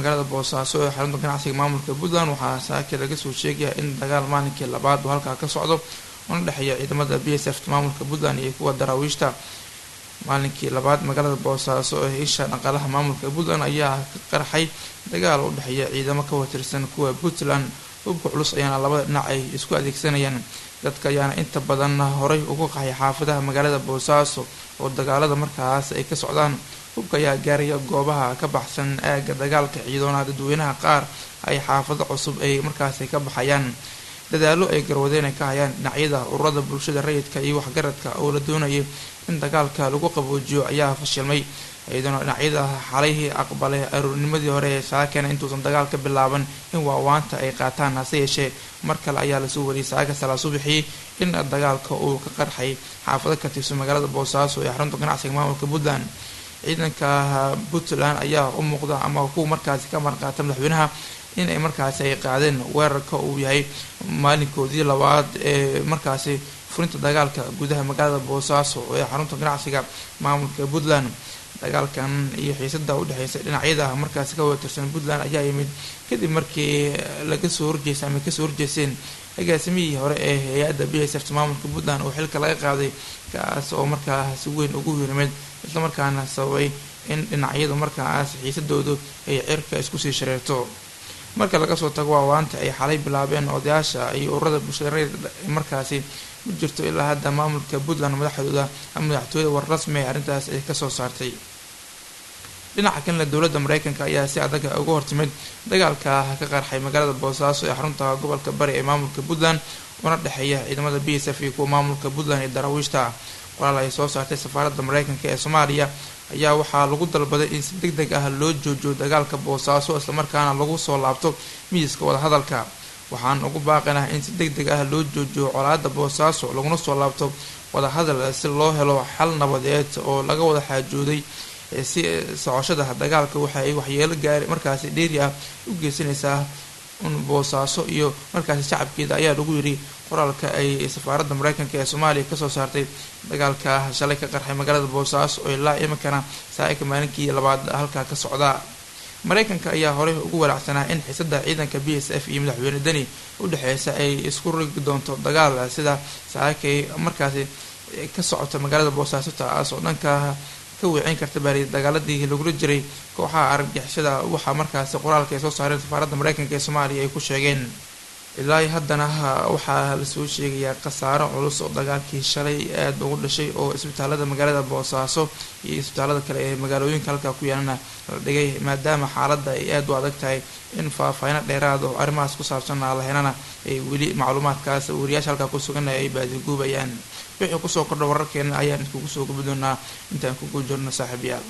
Magaalada Boosaaso ee xarunta ganacsiga maamulka Puntland waxaa saaki laga soo sheegaya in dagaal maalinkii labaad uu halkaa ka socdo, una dhexeeya ciidamada BSF maamulka Puntland iyo kuwa Daraawiishta. Maalinkii labaad magaalada Boosaaso ee isha dhaqaalaha maamulka Puntland ayaa ka qarxay dagaal u dhexeeya ciidamo ka watirsan kuwa Puntland. Hubka culus ayaana labada dhinac ay isku adeegsanayaan. Dadka ayaana inta badan horay uga qaxay xaafadaha magaalada Boosaaso oo dagaalada markaas ay ka socdaan. Hubka ayaa gaaraya goobaha ka baxsan aagga dagaalka, ciidoona dadweynaha qaar ay xaafado cusub ay markaasi ka baxayaan. Dadaalo ay garwadeen ay ka hayaan dhinacyada ururada bulshada rayidka iyo waxgaradka oo la doonayay in dagaalka lagu qaboojiyo ayaa fashilmay, iyadoona dhinacyada xalay aqbalay aroornimadii hore ee saakana intuusan dagaal ka bilaaban in waawaanta ay qaataan. Hase yeeshee mar kale ayaa lasoo wariyay saaka salaa subaxii in dagaalka uu ka qarxay xaafado ka tirsan magaalada Boosaaso ee xarunta ganacsiga maamulka Puntland. Ciidanka Puntland ayaa u muuqda ama kuwa markaasi ka marqaata madaxweynaha in ay markaasi ay qaadeen weerarka uu yahay maalinkoodii labaad ee markaasi furinta dagaalka gudaha magaalada Boosaaso ee xarunta ganacsiga maamulka Puntland. Dagaalkan iyo xiisada udhexeysa dhinacyada markaasi ka watirsan Puntland ayaa yimid kadib markii laga soo horjeestay ama kasoo horjeesteen agaasimihii hore ee hay-adda BSF maamulka Puntland oo xilka laga qaaday, kaas oo markaa si weyn ugu hirimid islamarkaana sababay in dhinacyadu markaas xiisadoodu ay cirka isku sii shareerto. Marka laga soo tago waawaanta ay xalay bilaabeen odayaasha iyo ururada bulshada rayid, markaasi ma jirto ilaa hadda maamulka Puntland madaxdooda ama madaxtooyada war rasmi ee arrintaas ay kasoo saartay. Dhinaca kalena, dowladda Mareykanka ayaa si adag uga hortimid dagaalka ka qarxay magaalada Boosaaso ee xarunta gobolka Bari ee maamulka Puntland, una dhexeeya ciidamada BSF iyo kuwa maamulka Puntland ee Daraawiishta. Qoraal ay soo saartay safaaradda Mareykanka ee Soomaaliya ayaa waxaa lagu dalbaday in si deg deg ah loo joojiyo dagaalka Boosaaso, islamarkaana lagu soo laabto miiska wadahadalka. Waxaan ugu baaqinah in si deg deg ah loo joojiyo colaadda Boosaaso laguna soo laabto wadahadal si loo helo xal nabadeed oo laga wada xaajooday. Si socoshada dagaalka waxa ay waxyeelo gaari markaasi dheeri ah u geysanaysaa un Boosaaso iyo markaasi shacabkeeda, ayaa lagu yiri qoraalka ay safaaradda Mareykanka ee Soomaaliya kasoo saartay dagaalka shalay ka qarxay magaalada Boosaaso oo ilaa iminkana saa'ika maalinkii labaad halkaa ka socda. Mareykanka ayaa horey ugu walaacsanaa in xiisada ciidanka BSF iyo madaxweyne Deni udhexeysa ay isku rigi doonto dagaal sida saakay markaasi ka socota magaalada Boosaaso, taas oo dhanka ka weecin karta baari dagaaladii lagula jiray kooxaha argagixisada, waxaa markaasi qoraalka ay soo saareen safaaradda Mareykanka ee Soomaaliya ay ku sheegeen. Ilaa haddana waxaa lasoo sheegayaa khasaaro culus oo dagaalkii shalay aada ugu dhashay oo isbitaalada magaalada Boosaaso iyo isbitaalada kale ee magaalooyinka halkaa ku yaalana la dhigay, maadaama xaaladda ay aada u adag tahay. In faahfaahino dheeraad oo arrimahaas ku saabsan la helana ay weli macluumaadkaas wariyaasha halkaa ku sugan ay baadiguubayaan. Wixii kusoo kordha wararkeena ayaan iskugu soo gubi doonaa intaan kugu jirno, saaxiibayaal.